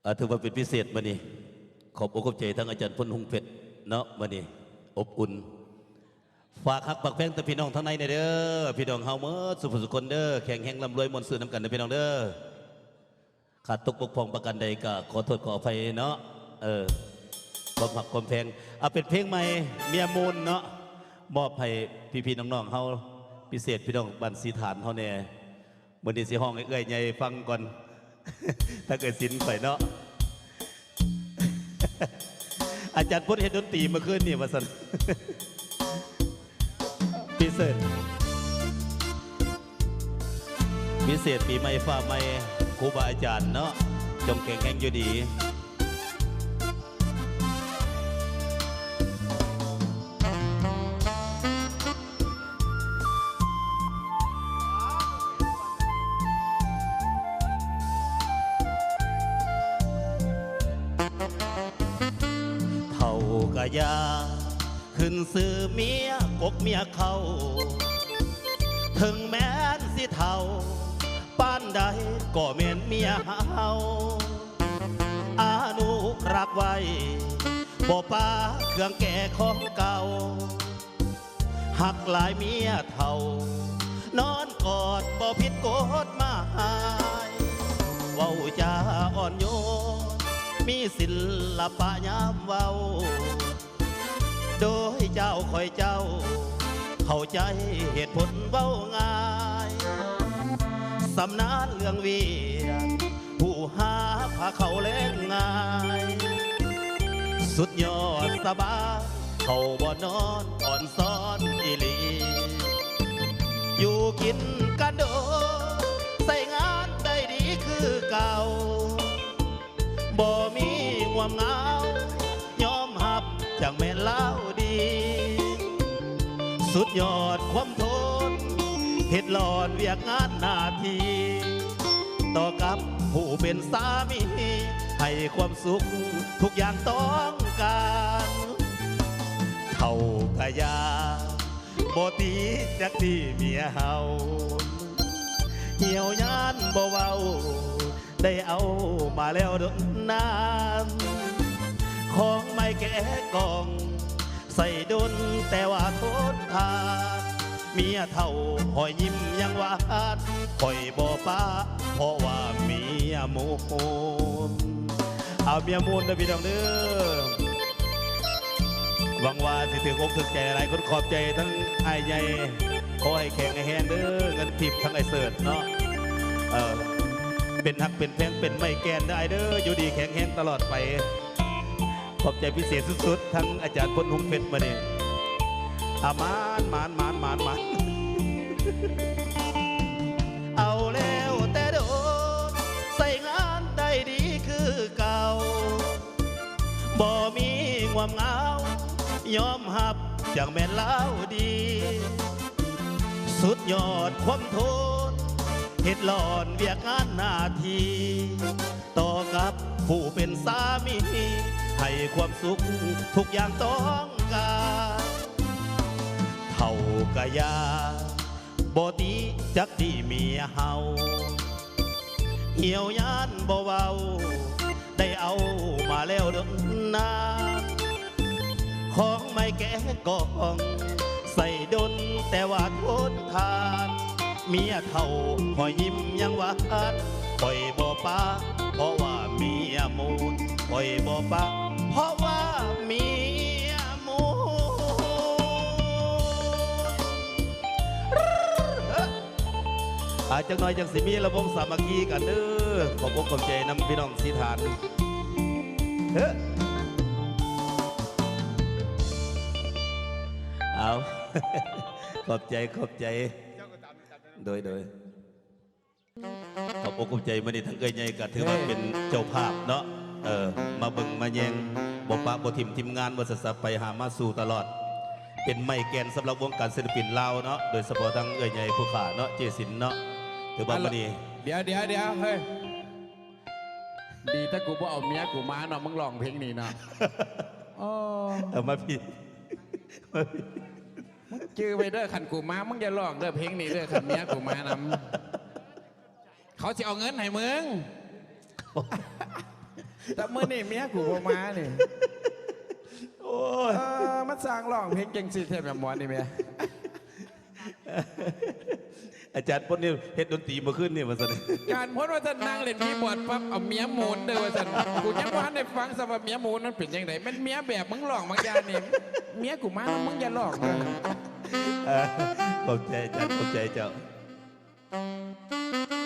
ອ່າ ຖືວ່າເປັນພິເສດມື້ນີ້ ຂອບອົກຂອບໃຈທາງອາຈານພົນຮຸ່ງເພັດເນາະ ມື້ນີ້ອົບອຸ່ນ ຝາກຮັກຝາກແພງຕໍ່ພີ່ນ້ອງທາງໃນແດ່ເດີ ພີ່ນ້ອງເຮົາໝົດສູ່ຜູ້ສູ່ຄົນເດີ ແຂງແຮງລ່ຳລວຍມ່ວນຊື່ນນຳກັນເດີພີ່ນ້ອງເດີ ຂາດຕົກບົກຜ່ອງປະການໃດກໍຂໍໂທດຂໍອະໄພເນາະ ເອີ ຄວາມຮັກຄວາມແພງ ເອົາເປັນເພງໃໝ່ ເມຍມູນເນາະ ມອບໃຫ້ພີ່ໆນ້ອງໆເຮົາ ພິເສດພີ່ນ້ອງບ້ານສີຖານເຮົາແດ່. ມື້ນີ້ຊິຮ້ອງໃຫ້ເອື້ອຍໃຫຍ່ຟັງກ່ອນ ທາງເອື້ອຍສິນຂ້ອຍເນາະ ອາຈານພົນເຮັດດົນຕີມື້ຄືນນີ້ວ່າຊັ້ນ ພິເສດ ພິເສດປີໃໝ່ຟ້າໃໝ່ ຄູບາອາຈານເນາະ ຈົ່ງແຂງແຮງຢູ່ດີ. ເຖົ້າກະຢ່າຂຶ້ນຊື່ເມຍກົກເມຍເຂົ້າ ເຖິງແມ່ນຊິເຖົ້າປານໃດກໍແມ່ນເມຍເຮົາ ອະນຸລັກໄວ້ ບໍ່ປະເຄື່ອງແກ່ຂອງເກົ່າ ຮັກຫຼາຍເມຍເຖົ້າ ນອນກອດບໍ່ຜິດກົດໝາຍ ເວົ້າຈາອ່ອນໂຍນ ມີສິລະປະຍາມເວົ້າ ໂດຍເຈົ້າຂ້ອຍເຈົ້າ ເຂົ້າໃຈເຫດຜົນເວົ້າງ່າຍ ຊຳນານເລື່ອງວຽກ ຜູ້ຫາພາເຂົ້າແລງງ່າຍ ສຸດຍອດສະບາຍ ເຂົ້າບໍ່ນອນອ່ອນຊ້ອນອີ່ຫຼີ ຢູ່ກິນກັນໂດນ ໃຊ້ງານໄດ້ດີຄືເກົ່າ ບໍ່ມີງ່ວມເຫງົາ ຍອມຮັບຈັ່ງແມ່ນລາວດີ ສຸດຍອດຄວາມທົນ ເຮັດຫຼອນວຽກງານໜ້າທີ່ ຕໍ່ກັບຜູ້ເປັນສາມີ ໃຫ້ຄວາມສຸກທຸກຢ່າງຕ້ອງການ ເຖົ້າກະຢ່າ ບໍ່ຕີຈັກຕີເມຍເຮົາ ຫ່ຽວຍານບໍ່ເວົ້າ ໄດ້ເອົາມາແລ້ວດົນນານ ຂອງໃໝ່ແກະກ່ອງ ໃສ່ດົນແຕ່ວ່າທົນທານ ເມຍເຖົ້າຮອຍຍິ້ມຍັງຫວານ ຂ້ອຍບໍ່ປະ ເພາະວ່າເມຍມູນ ເອົາເມຍມູນເດີພີ່ນ້ອງເດີ ຫວັງວ່າຊິຖືກອົກຖືກໃຈຫຼາຍໆຄົນ ຂອບໃຈທັງອ້າຍໃຫຍ່ ຂໍໃຫ້ແຂງໃຫ້ແຮງເດີ ເງິນທິບທັງອ້າຍເສີດເນາະ ເອີ ເປັນຮັກເປັນແພງເປັນໄມ້ແກ່ນເດີອ້າຍເດີ ຢູ່ດີແຂງແຮງຕະຫຼອດໄປ ຂອບໃຈພິເສດສຸດໆ ທັງອາຈານພົນຮຸ່ງເພັດມື້ນີ້ ອາ ໝານໆໆໆ ເອົາແລ້ວແຕ່ໂດນ ໃຊ້ງານໄດ້ດີຄືເກົ່າ ບໍ່ມີງ່ວມເຫງົາ ຍອມຮັບຈັ່ງແມ່ນລາວດີ ສຸດຍອດຄວາມທົນ ເຮັດຫຼອນວຽກງານໜ້າທີ່ ຕໍ່ກັບຜູ້ເປັນສາມີ ໃຫ້ຄວາມສຸກທຸກຢ່າງຕ້ອງການ ເຖົ້າກະຢ່າ ບໍ່ຕີຈັກຕີເມຍເຮົາ ຫ່ຽວຍານບໍ່ເວົ້າ ໄດ້ເອົາມາແລ້ວດົນນານ ຂອງໃໝ່ແກະກ່ອງ ໃສ່ດົນແຕ່ວ່າທົນທານ ເມຍເຖົ້າຮອຍຍິ້ມຍັງຫວານ ຂ້ອຍບໍ່ປະ ເພາະວ່າເມຍມູນ ຂ້ອຍບໍ່ປະ ເພາະວ່າເມຍມູນ. ອ່າ ຈັກໜ່ອຍຈັ່ງຊິມີລຳວົງສາມັກຄີກັນເດີ ຂອບອົກຂອບໃຈນຳພີ່ນ້ອງສີຖານ ເອີ ເອົາ ຂອບໃຈ ຂອບໃຈ ໂດຍ ໂດຍ ຂອບອົກຂອບໃຈ ມື້ນີ້ທາງເອື້ອຍໃຫຍ່ກໍຖືວ່າເປັນເຈົ້າພາບເນາະ ເອີ ມາເບິ່ງມາແຍງ ບໍ່ປະບໍ່ຖິ້ມທີມງານວ່າຊັ້ນຊະ ໄປຫາມາສູ່ຕະຫຼອດ ເປັນໄມ້ແກ່ນສຳລັບວົງການສິລະປິນລາວເນາະ ໂດຍສະເພາະທາງເອື້ອຍໃຫຍ່ຜູ້ຂ້າເນາະ ເຈ້ສິນເນາະ ຖືວ່າມື້ນີ້ ດຽວ ດຽວ ດຽວ ເຮີ້ຍ ດີແຕ່ກູບໍ່ເອົາເມຍກູມາເນາະ ມຶງຮ້ອງເພງນີ້ເນາະ ໂອ້ ເອົາມາພີ້ ມາພີ້ ມຶງຈື່ໄວ້ເດີ ຄັນກູມາ ມຶງຢ່າຮ້ອງເດີ ເພງນີ້ເດີ ຄັນເມຍກູມານຳ ເຂົາຊິເອົາເງິນໃຫ້ມຶງ. ແຕ່ມື້ນີ້ເມຍກູບໍ່ມານີ້. ໂອ້ຍ ເອີ ມັນຊ່າງຮ້ອງເພງຈັ່ງຊີ້ແທ້ແມ່ໝວນນີ້ແມ່. ອາຈານພົນນີ້ເຮັດດົນຕີເມື່ອຄືນນີ້ວ່າຊັ້ນ. ອາຈານພົນວ່າຊັ້ນ ນັ່ງຫຼິ້ນຄີບອດປັບ ເອົາເມຍໂມນເດີວ່າຊັ້ນ. ກູຍັງບໍ່ທັນໄດ້ຟັງຊ້ຳວ່າເມຍໂມນມັນເປັນຈັ່ງໃດ. ແມ່ນເມຍແບບມຶງຮ້ອງບາງຢ່າງນີ້ ເມຍກູມາ ມຶງຢ່າຮ້ອງເດີ. ເອີ ຂອບໃຈອາຈານ ຂອບໃຈເຈົ້າ.